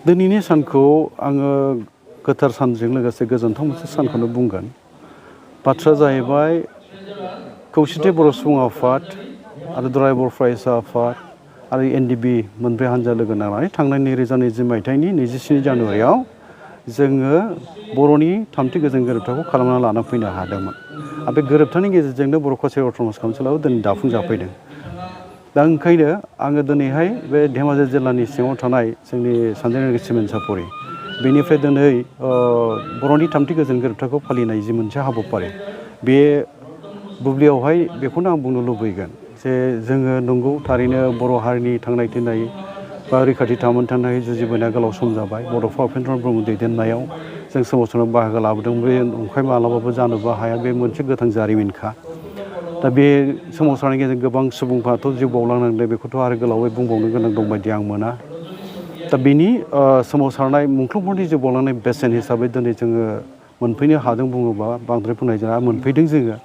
दिनैनि सानखौ आङो गोथार सानजों लोगोसे गोजोनथाव मोनसे सानखौनो बुंगोन। बाथ्राया जाहैबाय खौसेथि बर' सुबुं आफाद आरो दुलाराय बर' फरायसा आफाद आरो NDB मोनब्रै हानजा लोगो नांनानै थांनाय 2020 मायथाइनि 27 जानुवारियाव जोङो बर'नि थामथि गोजोन गोरोबथाखौ खालामना लाना फैनो हादोंमोन। आरो बे गोरोबथानि गेजेरजोंनो बर'कछ अट'नमास काउन्सिलाव दिनै दाफुंजाफैदों। दा ओंखायनो आङो दिनैहाय बे धेमाजि जिल्लानि सिङाव थानाय जोंनि सानजारि सिमेन्ट सापरि बेनिफ्राय दिनै बर'नि थामथि गोजोन गोरोबथाखौ फालिनाय जि मोनसे हाबाफारि बे बुब्लियावहाय बेखौनो आं बुंनो लुबैगोन जे जोङो नंगौ थारैनो बर' हारिनि थांनाय थैनाय बा रैखाथि थामोनथानाय जुजिबोनाया गोलाव सम जाबाय। बड'फ उपेन्द्र ब्रह्म दैदेननायाव जों सोमावसारनायाव बाहागो लाबोदों। बे नंखाय मालाबाबो जानोबो हाया, बे मोनसे गोथां जारिमिनखा। दा बे सोमावसारनायनि गेजेरजों गोबां सुबुंफ्राथ' जिउ बावलांनांदों, बेखौथ' आरो गोलावै बुंबावनो गोनां दंबायदि आं मोना। दा बेनि सोमावसारनाय मुंख्लंफोरनि जिउ बावलांनाय बेसेन हिसाबै दिनै जोङो मोनफैनो हादों बुङोबा बांद्राय बुंनाय जाया। मोनफैदों जोङो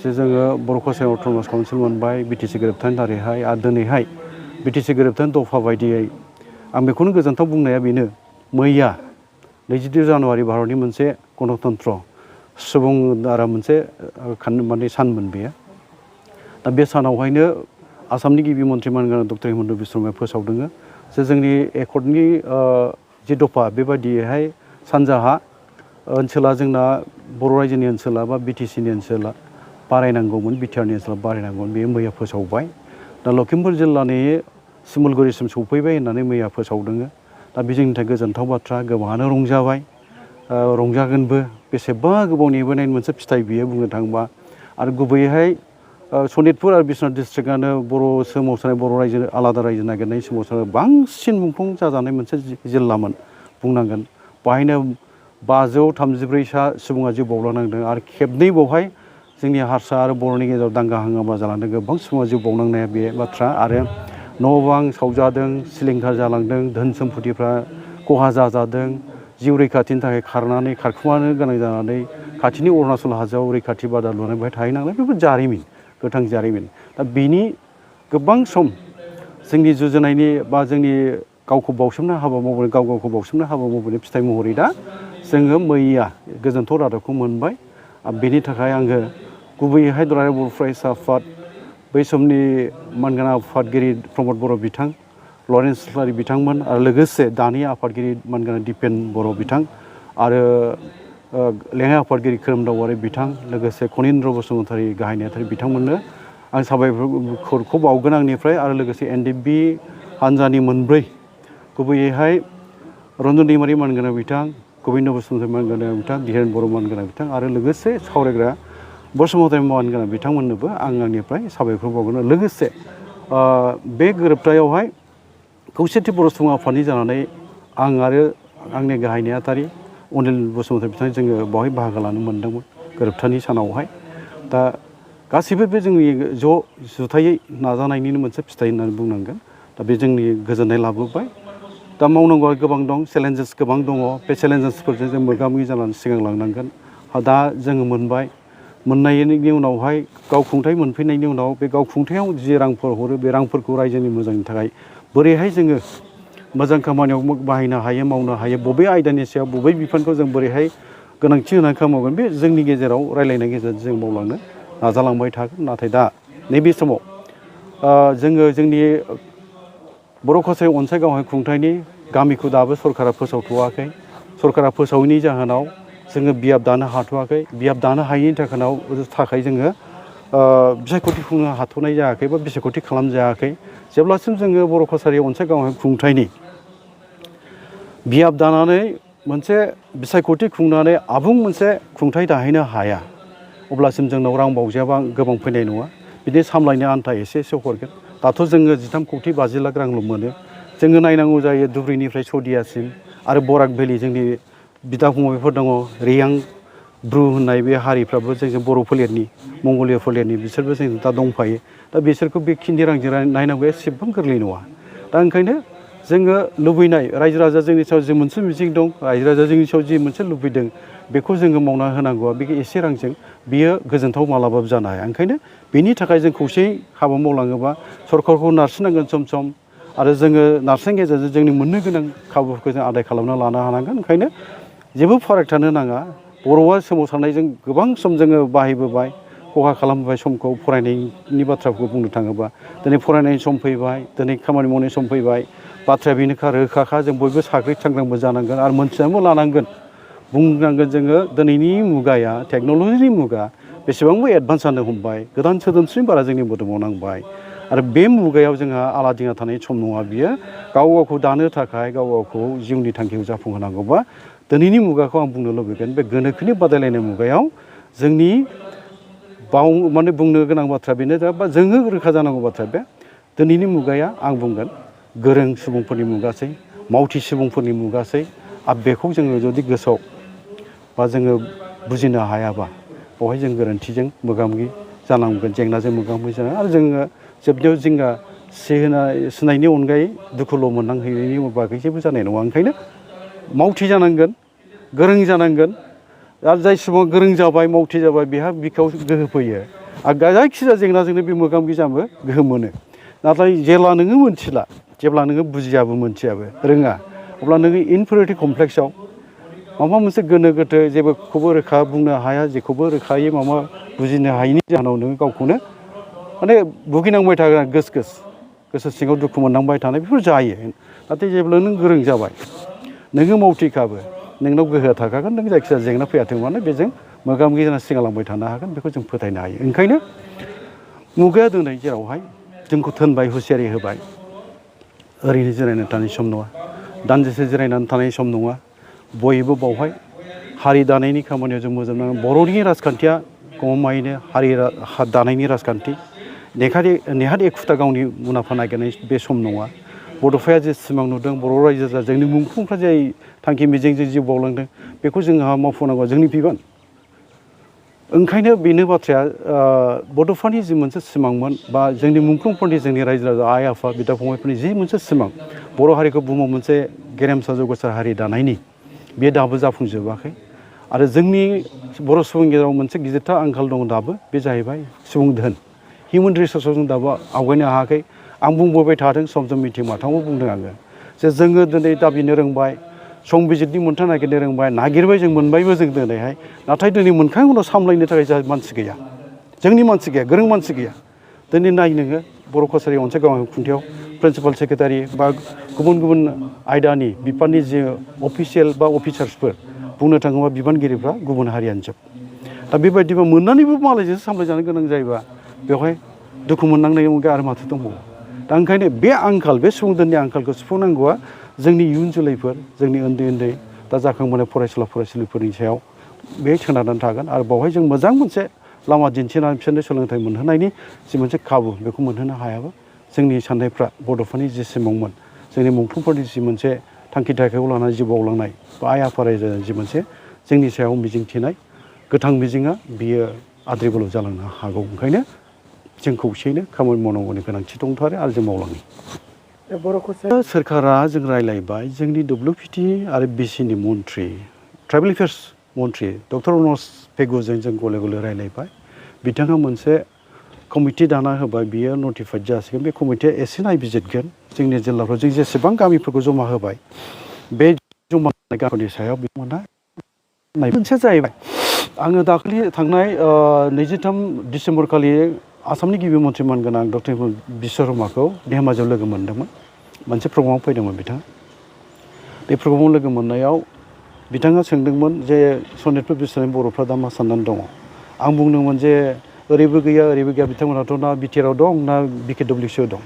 जे जोङो बर'कछ अट'नमास काउन्सिल मोनबाय BTC गोरोबथानि दारैहाय। आरो दिनैहाय BTC गोरोबथानि दफा बायदियै आं बेखौनो गोजोनथाव बुंनाया बेनो, मैया 22 जानुवारि भारतनि मोनसे गणतन्त्र सुबुं द्वारा मोनसे माने सानमोन बेयो। दा बे सानावहायनो आसामनि गिबि मन्त्रि मानगोनां डक्टर हिमन्त बिश्व शर्माया फोसावदों जे जोंनि एकर्डनि जि दफा बेबायदियैहाय सानजाहा ओनसोला जोंना बर' रायजोनि ओनसोला बा BTCनि ओनसोला बारायनांगौमोन, BTRनि ओनसोला बारायनांगौमोन। बेयो मैया फोसावबाय। दा लखिमपुर जिल्लानि सिमुलगुरिसिम सौफैबाय होननानै मैया फोसावदों। दा बे जोंनि थाखाय गोजोनथाव बाथ्रा। गोबाङानो रंजाबाय, रंजागोनबो। बेसेबा गोबाव नेबोनायनि मोनसे फिथाइ बियो बुंनो थाङोबा। आरो गुबैयैहाय सनितपुर आरो बिश्वनाथ डिस्ट्रिक्टआनो बर' सोमावसारनाय, बर' रायजो आलादा रायजो नागिरनाय सोमावसारनाय बांसिन मुंख्लं जाजानाय मोनसे जिल्लामोन बुंनांगोन। बाहायनो 534 सुबुङा जिउ बावलांनांदों आरो खेबनै बावहाय जोंनि हारसा आरो बर'नि गेजेराव दांगा हांगामा जालांदों। गोबां सुबुङा जिउ बावनांनाया बे बाथ्रा। आरो न' बां सावजादों, सिलिंखार जालांदों, धोन सम्फथिफ्रा खहा जाजादों। जिउ रैखाथिनि थाखाय खारखुमानो गोनां जानानै खाथिनि अरुणाचल हाजोआव रैखाथि बादा लुनानै बेहाय थाहैनांनाय, बेफोर जारिमिन, गोथां जारिमिन। दा बेनि गोबां सम जोंनि जुजिनायनि बा जोंनि गावखौ बावसोमनो हाबा मावबोनाय, गावखौ बावसोमनो हाबा मावबोनाय फिथाइ महरै दा जोङो मैया गोजोनथाव रादाबखौ मोनबाय। बेनि थाखाय आङो गुबैयैहाय दुलाराय बर' फरायसा आफाद, बै समनि मानगोनां आफादगिरि प्रमद बर' बिथां, लरेन्स इस्लारि बिथांमोन, आरो लोगोसे दानि आफादगिरि मानगोनां दिपेन बर' बिथां, आरो लेङाइ आफादगिरि खोरोमदाव बिथां, लोगोसे खनिन्द्र बसुमतारी गाहाय नेहाथारि बिथांमोननो आं साबायखरखौ बावगोन आंनिफ्राय। आरो लोगोसे NDB हानजानि मोनब्रै, गुबैयैहाय रन्जन दैमारि मानगोनां बिथां, गबिन्द बसुमतारी मानगोनां बिथां, धीरेन बर' मानगोनां बिथां, आरो लोगोसे सावरायग्रा बसुमतारी मानगोनां बिथांमोननोबो आं आंनिफ्राय साबायखर बावगोन। लोगोसे बे गोरोबथायावहाय खौसेथि बर' सुबुं आफादनि जानानै आं आरो आंनि गाहाय नेहाथारि अनिल बसुमतारी बिथां जोङो बावहाय बाहागो लानो मोनदोंमोन गोरोबथानि सानावहाय। दा गासैबो बे जोंनि जुथायै नाजानायनिनो मोनसे फिथाइ होननानै बुंनांगोन। दा बे जोंनि गोजोननाय लाबोबाय। दा मावनांगौआ गोबां दं, चेलेन्जेस गोबां दङ। बे चेलेन्जेसफोरजों जों मोगा मोगि जानानै सिगां लांनांगोन। दा जोङो मोनबाय, मोननायनि उनावहाय गावखुंथाइ मोनफैनायनि उनाव बे गावखुंथायाव जि रांफोर हरो, बे रांफोरखौ रायजोनि मोजांनि थाखाय बोरैहाय जोङो मोजां खामानियाव बाहायनो हायो, मावनो हायो, बबे आयदानि सायाव बबे बिफानखौ जों बोरैहाय गोनांथि होनानै खामानि मावगोन, बे जोंनि गेजेराव रायलायनायनि गेजेरजों जों मावलांनो नाजालांबाय थागोन। नाथाय दा नैबे समाव जोङो जोंनि बर'कछ अनसाय खुंथायनि गामिखौ दाबो सरकारा फोसावथ'वाखै। सरकारा फोसावैनि जाहोनाव जोङो बियाब दानो हाथ'वाखै। बियाब दानो हायैनि थाखाय जोङो बिसायख'थि खुंनो हाथ'नाय जायाखै बा बिसायख'थि खालामजायाखै। जेब्लासिम जोङो बर'कछ अनसाय खुंथायनि बियाब दानानै मोनसे बिसायख'थि खुंनानै आबुं मोनसे खुंथाय दाहैनो हाया, अब्लासिम जोंनाव रां बावजायाबा गोबां फैनाय नङा। बिदि सामलायनो आन्था एसे हरगोन। दाथ' जोङो 13,50 लाख रांल' मोनो। जोङो नायनांगौ जायो धुब्रिनिफ्राय सदियासिम आरो बराक भेलि, जोंनि बिदा फंबायफोर दङ, रियां ब्रु होननाय बे हारिफ्राबो जोंजों बर' फोलेरनि, मंगलिया फोलेरनि, बिसोरबो जों दा दंफायो। दा बिसोरखौ बेखिनि रांजों नायनांगौआ एसेबां गोरलै नङा। दा ओंखायनो जोङो लुबैनाय, रायजो राजा जोंनि सायाव जि मोनसे मिजिं दं, रायजो राजा जोंनि सायाव जि मोनसे लुबैदों, बेखौ जोङो मावना होनांगौआ बे एसे रांजों बियो गोजोनथाव मालाबाबो जानो हाया। ओंखायनो बेनि थाखाय जों खौसेयै हाबा मावलाङोबा सरकारखौ नारसिननांगोन सम सम, आरो जोङो नार्सिं गेजेरजों जोंनि मोननो गोनां खाबुफोरखौ जों आदाय खालामना लानो हानांगोन। ओंखायनो जेबो फाराग थानो नाङा। बर'आ सोमावसारनायजों गोबां सम जोङो बाहायबोबाय, खहा खालामबोबाय समखौ फरायनायनि बाथ्राखौ बुंनो थाङोबा। दिनै फरायनायनि सम फैबाय, दिनै खामानि मावनायनि सम फैबाय। बाथ्राया बेनोखा रोखाखा जों बयबो साग्रिद सांग्रांबो जानांगोन आरो मोनथिनानैबो लानांगोन। बुंनांगोन जोङो दिनैनि मुगाया टेक्न'लजिनि मुगा बेसेबांबो एडभान्स जानो हमबाय, गोदान सोदोमस्रि बारा जोंनि मोदोमाव नांबाय आरो बे मुगायाव जोंहा आलादिङा थानाय सम नङा बियो। गाव गावखौ दानो थाखाय, गाव गावखौ जिउनि थांखिखौ जाफुंहोनांगौबा दिनैनि मुगाखौ आं बुंनो लुबैगोन, बे गोनोखोनि बादायलायनाय मुगायाव जोंनि बुंनो गोनां बाथ्राया बेनो बा जोङो रोखा जानांगौ बाथ्राया बे दिनैनि मुगाया आं बुंगोन गोरों सुबुंफोरनि मुगासै, मावथि सुबुंफोरनि मुगासै। आरो बेखौ जोङो जुदि गोसोआव बा जोङो बुजिनो हायाबा बेवहाय जों गोरोन्थिजों मोगा मोगि जानांगोन, जेंनाजों मोगा मोगि जानांगोन आरो जोङो जोबनायाव जिंगा सिनायनि अनगायै दुखुल' मोननांहैनायनि बागै जेबो जानाय नङा। ओंखायनो मावथि जानांगोन, गोरों जानांगोन आरो जाय सुबुङा गोरों जाबाय, मावथि जाबाय बेहा बिखायाव गोहो फैयो आरो जायखिजाया जेंनाजोंनो बे मोगा मोगि जानो गोहो मोनो। नाथाय जेब्ला नोङो मोनथिला, जेब्ला नोङो बुजियाबो मोनथियाबो रोङा, अब्ला नोङो इनफेरियरिटि कमप्लेक्सआव माबा मोनसे गोनो गोथो जेबोखौबो रोखा बुंनो हाया, जेखौबो रोखायै माबा बुजिनो हायैनि जाहोनाव नोङो गावखौनो भुगिनांबाय थागोन, गोसो सिङाव दुखु मोननांबाय थानाय बेफोर जायो। नाथाय जेब्ला नों गोरों जाबाय, नोङो मावथिखाबो, नोंनाव गोहोआ थाखागोन, नों जायखिजाया जेंना फैयाथों मानो बेजों मोगा मोगि जाना सिगांलांबाय थानो हागोन, बेखौ जों फोथायनो हायो। ओंखायनो मुगाया दिनै जेरावहाय जोंखौ थोनबाय, हुसियारि होबाय, ओरैनो जिरायनानै थानाय सम नङा, दान्दिसे जिरायनानै थानाय सम नङा। बयबो बावहाय हारि दानायनि खामानियाव जों मोजोमनांगोन। बर'नि राजखान्थिया गमामायैनो हारि दानायनि राजखान्थि। नेहाद एखुथा गावनि मुलाम्फा नागिरनाय बे सम नङा। बड'फाया जे सिमां नुदों, बर' रायजोआ जोंनि मुंख्लंफ्रा जाय थांखि मिजिंजों जिउ बावलांदों बेखौ जोंहा मावफुंनांगौआ जोंनि बिबान। ओंखायनो बेनो बाथ्राया बड'फानि जि मोनसे सिमांमोन बा जोंनि मुंख्लंफोरनि, जोंनि रायजो राजा आइ आफा बिदा फंबायफोरनि जि मोनसे सिमां बर' हारिखौ बुहुमाव मोनसे गेरेमसा जौगासार हारि दानायनि, बे दाबो जाफुंजोबाखै। आरो जोंनि बर' सुबुंनि गेजेराव मोनसे गिदिरथार आंखाल दङ दाबो, बे जाहैबाय सुबुं धोन। हिउमेन रिसर्सआव जों दाबो आवगायनो हायाखै। आं बुंबोबाय थादों, सम सम मिथिं माथाङाव बुंदों आङो, जे जोङो दिनै दाबिनो रोंबाय, संबिजितनि मोन्थाय नागिरनो रोंबाय, नागिरबाय जों मोनबायबो जों दिनैहाय। नाथाय दिनै मोनखांनायनि उनाव सामलायनो थाखाय जोंहा मानसि गैया, जोंनि मानसि गैया, गोरों मानसि गैया। दिनै नाय नोङो बर' कसारि अनसाय गावां खुंथायाव प्रिन्सिपाल सेक्रेटारि बा गुबुन गुबुन आयदानि बिफाननि जे अफिसियेल बा अफिसार्सफोर बुंनो थाङोबा बिबानगिरिफ्रा गुबुन हारियानो जोब। दा बेबायदिबा मोननानैबो मालायजोंसो सामलायजानो गोनां जायोबा बेवहाय दुखु मोननांनायनि अनगायै आरो माथो दंबावो। दा ओंखायनो बे आंखाल, बे सुबुं धोननि आंखालखौ सुफुंनांगौआ जोंनि इयुन जोलैफोर, जोंनि उन्दै उन्दै दा जाखांबोनाय फरायसुला फरायसुलिफोरनि सायाव बे सोनारनानै थागोन। आरो बावहाय जों मोजां मोनसे लामा दिन्थिनानै बिसोरनो सोलोंथाइ मोनहोनायनि जि मोनसे खाबु बेखौ मोनहोनो हायाबा जोंनि साननायफ्रा बड'फानि जि सिमांमोन, जोंनि मुंख्लंफोरनि जि मोनसे थांखि थाखायखौ लानानै जिउ बावलांनाय बा आइ आफा रायजोनि जि मोनसे जोंनि सायाव मिजिंथिनाय गोथां मिजिङा बियो आद्रि गोलाव जालांनो हागौ। ओंखायनो जों खौसेयैनो खामानि मावनांगौनि गोनांथि दंथारो आरो जों मावलाङो। सोरखारा जों रायज्लायबाय, जोंनि WPT आरो BCनि मन्थ्रि, ट्राइबेल एफेयार्स मन्थ्रि डक्टर मनज पेगुजों जों गले गले रायज्लायबाय। बिथाङा मोनसे कमिटि दाना होबाय, बियो नटिफाइड जासिगोन। बे कमिटिया एसे नायबिजिरगोन जोंनि जिल्लाफ्राव जों जेसेबां गामिफोरखौ जमा होबाय, बे जमा होनाय गामिफोरनि सायाव बिथांमोनहा मोनसे जाहैबाय। आङो दाखालि थांनाय 23 डिसेम्बर खालि आसामनि गिबि मन्थ्रि मानगोनां डक्टर बिश्वकर्माखौ धेमाजियाव लोगो मोन्दोंमोन। मोनसे प्रग्रामाव फैदोंमोन बिथाङा। बे प्रग्रामाव लोगो मोननायाव बिथाङा सोंदोंमोन जे सनितपुर बिस्वनाथनि बर'फ्रा दा मा साननानै दङ। आं बुंदोंमोन जे ओरैबो गैया ओरैबो गैया, बिथांमोनहाथ' ना बिटिआरआव दं ना BKWCआव दं।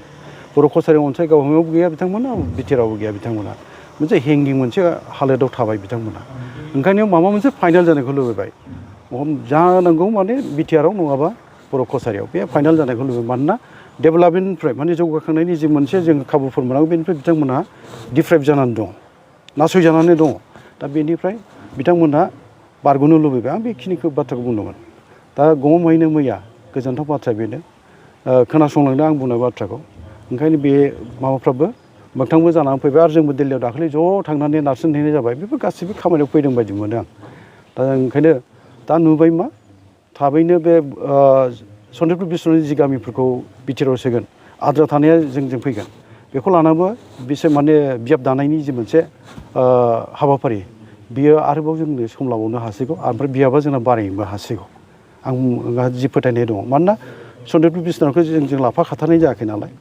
बर' कसारि अनसाय गावहाबो गैया बिथांमोना, बिटिआरआवबो गैया बिथांमोना। मोनसे हेंगिं मोनसे हालोदाव थाबाय बिथांमोना। ओंखायनो माबा मोनसे फाइनाल जानायखौ लुबैबाय। जानांगौ माने बिटिआरआव नङाबा बर' कसारियाव बे फाइनाल जानायखौ लुबैयो। मानोना डेभेलपमेन्टनिफ्राय माने जौगाखांनायनि जि मोनसे जों खाबुफोर मोनांगौ बेनिफ्राय बिथांमोनहा डिप्राइभ जानानै दं, नासयजानानै दङ। दा बेनिफ्राय बिथांमोनहा बारग'नो लुबैबाय। आं बेखिनिखौ बाथ्राखौ बुंदोंमोन। दा गमामायैनो मैया गोजोनथाव बाथ्राया बेनो, खोनासंलांदों आं बुंनाय बाथ्राखौ। ओंखायनो बे माबाफ्राबो मोगथांबो जानानै फैबाय। आरो जोंबो दिल्लीयाव दाखालि ज' थांनानै नारसिनहैनाय जाबाय। बेफोर गासैबो खामानियाव फैदों बायदि मोनो आं। दा ओंखायनो दा नुबाय मा थाबैनो बे सनितपुर बिस्वनाथनि जि गामिफोरखौ बिटिआरआव सोगोन, आद्रा थानाया जोंजों फैगोन। बेखौ लानाबो बिसोर माने बिजाब दानायनि जि मोनसे हाबाफारि बियो आरोबाव जोंनो सम लाबावनो हासिगौ ओमफ्राय बिजाबा जोंना बारायनोबो हासिगौ आंहा जि फोथायनाय दङ मानोना सनितपुर बिश्वनाथखौ जों लाफाखाथारनाय जायाखै नालाय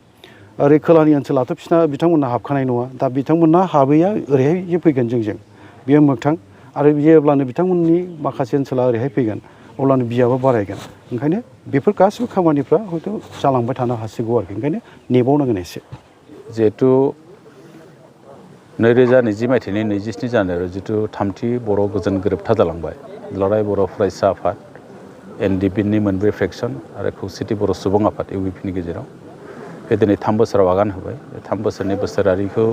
ओरै खोलानि ओनसोलाथ' बिथांमोनहा हाबखानाय नङा दा बिथांमोनहा हाबैया ओरैहाय फैगोन जोंजों बेयो मोगथां आरो जेब्लानो बिथांमोननि माखासे ओनसोला ओरैहाय फैगोन अब्लानो बिजाबा बारायगोन ओंखायनो बेफोर गासिबो खामानिफ्रा हयथ' जालांबाय थानो हासिगौ आरोखि ओंखायनो नेबावनांगोन एसे जिहेतु 2020 मायथाइनि 27 जानुवारियाव जिथु थामथि बर' गोजोन गोरोबथा जालांबाय दुलाराय बर' फरायसा आफाद NDPनि मोनब्रै फ्रेक्सन आरो खौसेथि बर' सुबुं आफाद UBPनि गेजेराव बे दिनै 3 बोसोराव आगान होबाय 3 बोसोरनि बोसोरारिखौ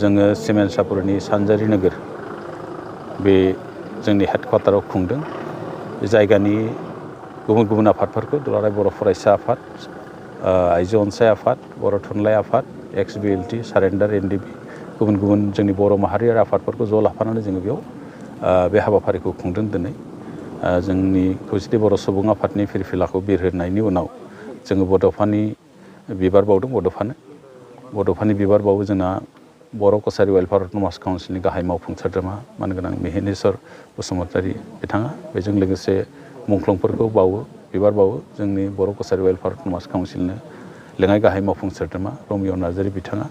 जोङो सिमेन्सापुरनि सानजारि नोगोर बे जोंनि हेडक्वार्टाराव खुंदों बे जायगानि गुबुन गुबुन आफादफोरखौ दुलाराय बर' फरायसा आफाद आइजो अनसाय आफाद बर' थुनलाइ आफाद XBLT सारेन्डार NDP गुबुन गुबुन जोंनि बर' माहारियारि आफादफोरखौ ज' लाफानानै जोङो बेयाव बे हाबाफारिखौ खुंदों दिनै जोंनि खौसेथि बर' सुबुं आफादनि फिरफिलाखौ बिरहोनायनि उनाव जोङो बड'फानि बिबार बावदों बड'फानि बिबार बावो जोंना बर' कसारि वेलफेयार अट'नमास काउन्सिलनि गाहाय मावफुं सोद्रोमा मानगोनां मिहिनेश्वर बसुमतारी बिथाङा बेजों लोगोसे मुंख्लंफोरखौ बावो बिबार बावो जोंनि बर' कसारि वेलफेयार अट'नमास काउन्सिलनो लेङाइ गाहाय मावफुं सोद्रोमा रमिय' नार्जारी बिथाङा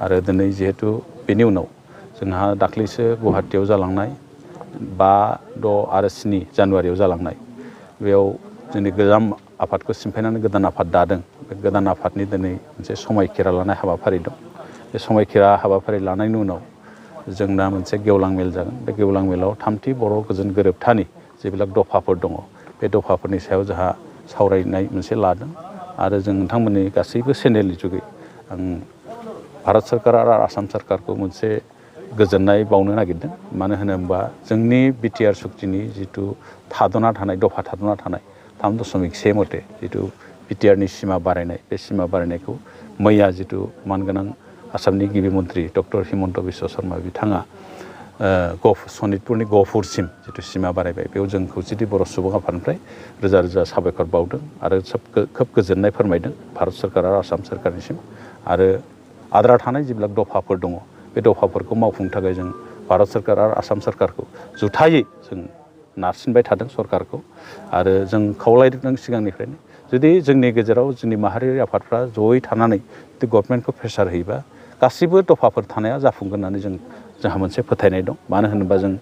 आरो दिनै जिहेतु बेनि उनाव जोंहा दाख्लैसो गुवाहाटीयाव जालांनाय 5, 6 आरो 7 जानुवारियाव जालांनाय बेयाव जोंनि गोजाम आफादखौ सिमफायनानै गोदान आफाद दादों बे गोदान आफादनि दिनै मोनसे समायखिरा लानाय हाबाफारि दं बे समायखिरा हाबाफारि लानायनि उनाव जोंना मोनसे गेवलां मेल जागोन बे गेवलां मेलाव थामथि बर' गोजोन गोरोबथानि जेবিলাক दफाफोर दङ बे दफाफोरनि सायाव जोंहा सावरायनाय मोनसे लादों आरो जों नोंथांमोननि गासैबो चेनेलनि जुगै आं भारत सरकार आरो आसाम सरकारखौ मोनसे गोजोननाय बावनो नागिरदों मानो होनोबा जोंनि बिटिआर सुक्तिनि जिथु थाद'ना थानाय दफा थाद'ना थानाय 3.1 मथे जिथु बिटिआरनि सिमा बारायनाय बे सिमा बारायनायखौ मैया जिथु मानगोनां आसामनि गिबि मन्त्रि डक्टर हिमन्त बिश्व शर्मा बिथाङा सनितपुरनि गहपुरसिम जिथु सिमा बारायबाय बेयाव जों खौसेथि बर' सुबुं आफादनिफ्राय रोजा रोजा साबायखर बावदों आरो खोब गोजोननाय फोरमायदों भारत सरकार आरो आसाम सरकारनिसिम आरो आद्रा थानाय जेब्ला दफाफोर दङ बे दफाफोरखौ मावफुंनो थाखाय जों भारत सरकार आरो आसाम सरकारखौ जुथायै जों नारसिनबाय थादों सरकारखौ आरो जों खावलायदों सिगांनिफ्रायनो जुदि जोंनि गेजेराव जोंनि माहारियारि आफादफ्रा जयै थानानै गभर्नमेन्टखौ प्रेसार होयोबा गासिबो दफाफोर थानाया जाफुंगोन होननानै जोंहा मोनसे फोथायनाय दं मानो होनोबा जों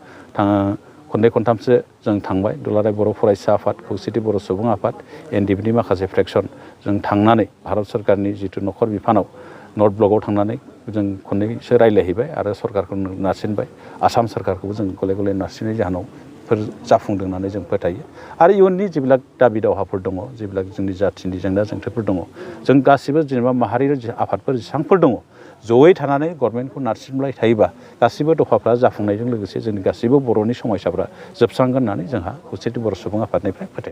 खननै खनथामसो जों थांबाय दुलाराय बर' फरायसा आफाद खौसेथि बर' सुबुं आफाद NDPनि माखासे फ्रेक्सन जों थांनानै भारत सरकारनि जिथु नखर बिफानाव नर्थ ब्लकआव थांनानै जों खननैसो रायज्लायहैबाय आरो सरकारखौ नारसिनबाय आसाम सरकारखौबो जों गले गले नारसिननाय जाहोनाव जाफुंदों होननानै जों फोथायो आरो इयुननि जेब्ला दाबि दावहाफोर दङ जेब्ला जोंनि जाथिनि जेंना जेंथोफोर दङ जों गासिबो जेनेबा माहारियारि आफादफोर जेसेबांफोर दङ जयै थानानै गभर्नमेन्टखौ नारसिनबाय थायोबा गासिबो दफाफ्रा जाफुंनायजों लोगोसे जोंनि गासिबो बर'नि समयसाफ्रा जोबस्रांगोन होननानै जोंहा खौसेथि बर' सुबुं आफादनिफ्राय फोथायनाय